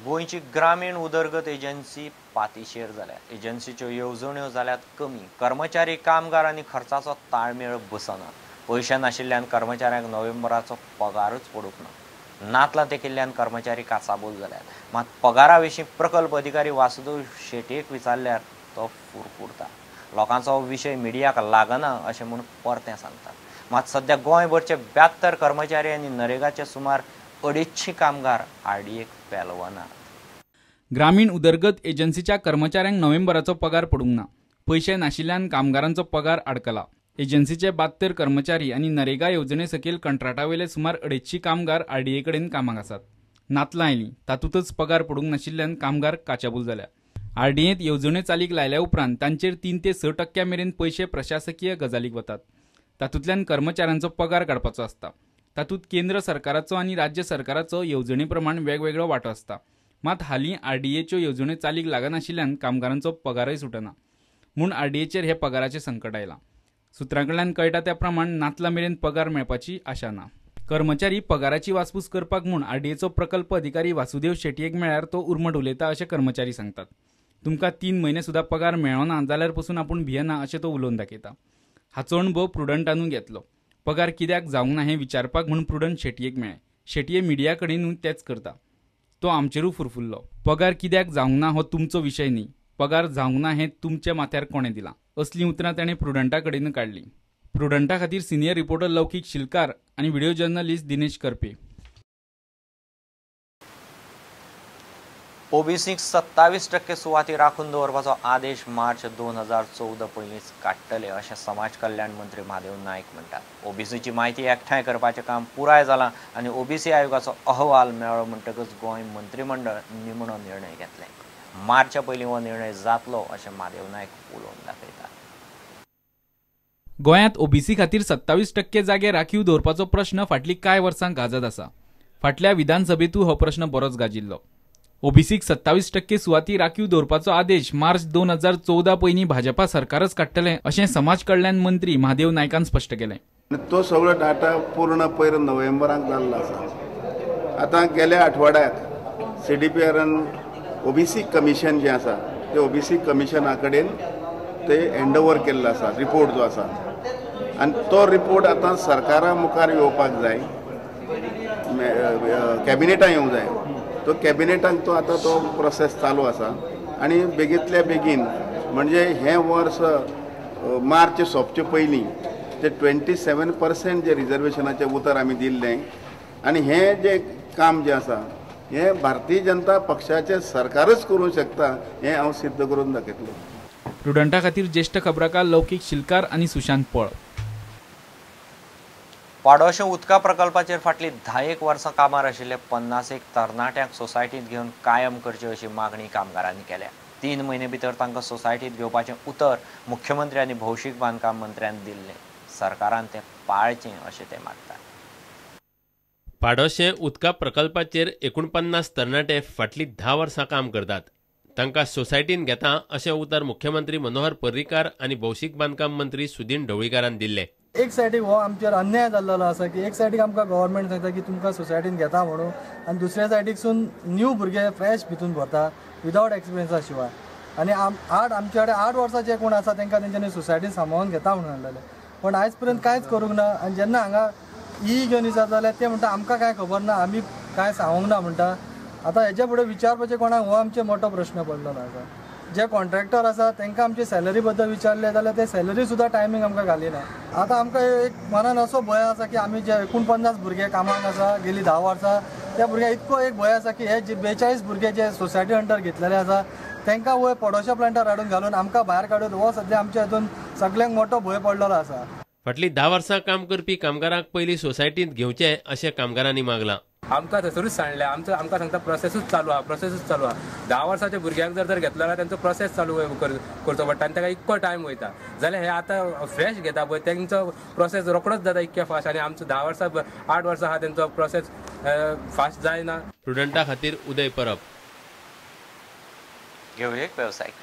गोंयची ग्रामीण उदरगत एजन्सी पातीशेर जाल्या. एजन्सीच्यो येवजण्यो जाल्यात कमी. कर्मचारी, कामगार आनी खर्चाचो ताळमेळ बसना. पयशे नाशिल्ल्यान कर्मचाऱ्यांक नोव्हेंबराचो पगारूच पडूंक ना. नातलां तेकिल्ल्यान कर्मचारी काचाबूल जाल्यात. मात पगारा विशीं प्रकल्प अधिकारी वासुदेव शेटयेक विचारल्यार तो फुरफुरता. लोकांचो विशय मिडियाक लागना अशें म्हूण परतें सांगतात. मात सद्या गोंयभरचे 72 कर्मचारी आनी नरेगाचे सुमार 250 कामगार आरडीएक पेलवनात. ग्रामीण उदरगत एजन्सीच्या कर्मचाऱ्यांक नोव्हेंबराचो पगार पडूंक ना. पयशे नाशिल्ल्यान कामगारांचो पगार आडकला. एजन्सीचे 72 कर्मचारी आनी नरेगा येवजणे सकयल कंत्राटावेले सुमार 250 कामगार आरडीए कडेन कामाक आसात. नातलां आयलीं तातूंतच पगार पडूंक नाशिल्ल्यान कामगार काचाबूल जाल्या. आरडीएंत येवजण्यो चालीक लायल्या उपरांत तांचेर 3 ते 6 टक्क्या मेरेन पयशे प्रशासकीय गजालीक वतात. तातूंतल्यान कर्मचाऱ्यांचो पगार काडपाचो आसता. तातूंत केंद्र सरकाराचो आनी राज्य सरकाराचो येवजणे प्रमाण वेगवेगळो वांटो आसता. मात हालीं आरडीएच्यो येवजण्यो चालीक लागनाशिल्ल्यान कामगारांचो पगारय सुटना. म्हूण आरडीएचेर हे पगाराचें संकट आयलां. सुत्रां कडल्यान कळटा त्या प्रमाण नातलां मेरेन पगार मेळपाची आशा ना. कर्मचारी पगाराची वासपूस करपाक म्हूण आरडीएचो प्रकल्प अधिकारी वासुदेव शेटयेक मेळ्यार तो उर्मट उलयता अशें कर्मचारी सांगतात. तुमकां 3 म्हयने सुद्दां पगार मेळना जाल्यार पसून आपूण भियेना अशें तो उलोवन दाखयता. हाचो अणभव प्रुडंटानूय घेतलो. पगार कित्याक जावंक ना हें विचारपाक म्हूण प्रुडंट शेटयेक मेळ्ळें. शेटये मिडिया कडेनूय तेंच करता. तो आमचेरूय फुरफुरलो. पगार कित्याक जावंक ना हो तुमचो विशय न्ही, पगार जावंक ना हें तुमच्या माथ्यार कोणें दिलां, असलीं उतरां ताणें प्रुडंटा कडेन काडलीं. प्रुडंटा खातीर सिनियर रिपोर्टर लौकीक शिलकार आनी व्हिडिओ जर्नलिस्ट दिनेश करपे. ओबीसीक 27% सुवाती राखून दवरपाचो आदेश मार्च 2014 पयलींच काडटले अशें समाज कल्याण मंत्री महादेव नायक म्हणटात. ओबीसीची म्हायती एकठांय करपाचें काम पुराय जालां आनी ओबीसी आयोगाचो अहवाल मेळ्ळो म्हणटकच गोंय मंत्रीमंडळ निमणो निर्णय घेतलें. मार्चा पयलीं हो निर्णय जातलो अशें महादेव नायक उलोवन दाखयतात. गोंयांत ओबीसी खातीर 27% जागे राखीव दवरपाचो प्रश्न फाटलीं कांय वर्सां गाजत आसा. फाटल्या विधानसभेंतूय हो प्रश्न बरोच गाजिल्लो. ओबीसीक 27% सुवाती राखीव दवरपाचो आदेश मार्च 2014 पयलीं भाजपा सरकारच काडटलें अशें समाज कल्याण मंत्री महादेव नायकान स्पश्ट केलें. तो सगळो डाटा पूर्ण पयर नोव्हेंबराक जाल्लो आसा. आतां गेल्या आठवड्याक सीडीपीआरान ओबीसी कमिशन जें आसा ते ओबीसी कमिशना कडेन ते हँड ओवर केल्लो आसा रिपोर्ट जो आसा, आनी तो रिपोर्ट आतां सरकारा मुखार येवपाक जाय, कॅबिनेटान येवंक जाय. तो कॅबिनेटान तो आतां तो प्रोसेस चालू आसा आनी बेगींतल्या बेगीन म्हणजे हें वर्स मार्च सोंपचे पयलीं ते 27% जे रिजर्वेशनाचें उतर आमी दिल्लें आनी हें जें काम जें आसा हें भारतीय जनता पक्षाचें सरकारच करूंक शकता हें हांव सिद्ध करून दाखयतलो. प्रुडंटा खातीर ज्येश्ठ खबराकार लौकीक शिलकार आनी सुशांत पळ. पाडोशें उदका प्रकल्पाचेर फाटलीं 10 वर्सां कामार आशिल्ले 50 तरणाट्यांक सोसायटींत घेवन कायम करची अशी मागणी कामगारांनी केल्या. 3 म्हयने भितर तांकां सोसायटींत घेवपाचें उतर मुख्यमंत्री आनी भौशीक बांदकाम मंत्र्यान दिल्लें. सरकारान तें पाळचें अशें ते मागतात. पाडोशें उदका प्रकल्पाचेर 49 तरणाटे फाटलीं 10 वर्सां काम करतात. तांकां सोसायटीन घेता अशें उतर मुख्यमंत्री मनोहर पर्रीकार आनी भौशीक बांदकाम मंत्री सुदीन ढवळीकारान दिल्लें. एक सायडीक हो आमचेर अन्याय जाल्लो आसा की एक सायडीक आमकां गव्हर्मेंट सांगता की तुमकां सोसायटीन घेता म्हणून आनी दुसऱ्या सायडीकसून न्यू भुरगे फ्रेश भितून भरता विदावट एक्सपिरियन्सा शिवाय. आनी आमचे कडेन 8 वर्सां जे कोण आसा तांकां तेंच्यांनी सोसायटीन सांबाळून घेता म्हणून हाडलेलें, पण आयज पर्यंत कांयच करूंक ना. आनी जेन्ना हांगा ई घेवन विचारता जाल्यार ते म्हणटा आमकां कांय खबर ना, आमी कांय सांगूंक ना म्हणटा. आतां हेच्या फुडें विचारपाचें कोणाक हो आमचें मोठो प्रश्न पडलेलो आसा. जे कॉन्ट्रॅक्टर आसा तांकां आमची सॅलरी बद्दल विचारलें जाल्यार ते सॅलरी सुद्दां टायमींग आमकां घालिना. आतां आमकां एक मनान असो भंय आसा की आमी जे 49 भुरगे कामाक आसा गेली 10 वर्सां, त्या भुरग्यांक इतको एक भंय आसा की हे जे 42 भुरगे जे सोसायटी अंडर घेतलेले आसा तांकां वयर पडोशा प्लांटार हाडून घालून आमकां भायर काडून हो सद्या आमच्या हितून सगल्यांक मोठो भंय पडलेलो आसा. फाटलीं 10 वर्सां काम करपी कामगारांक पयलीं सोसायटींत घेवचें अशें कामगारांनी मागलां. आमकां थंयसरूच सांडलें, आमकां सांगता प्रोसेसूच चालू आहा, प्रोसेसूच चालू आहा. 10 वर्साच्या भुरग्यांक जर घेतलो जाल्यार तेंचो प्रोसेस चालू करचो पडटा आनी ताका इतको टायम वयता. जाल्यार हे आतां फ्रेश घेता पळय तेंचो प्रोसेस रोकडोच जाता इतके फास्ट, आनी आमचो 10 वर्सां 8 वर्सां आहा तेंचो प्रोसेस फास्ट जायना. प्रुडंटा खातीर उदय परब. घेवया एक वेवसायीक.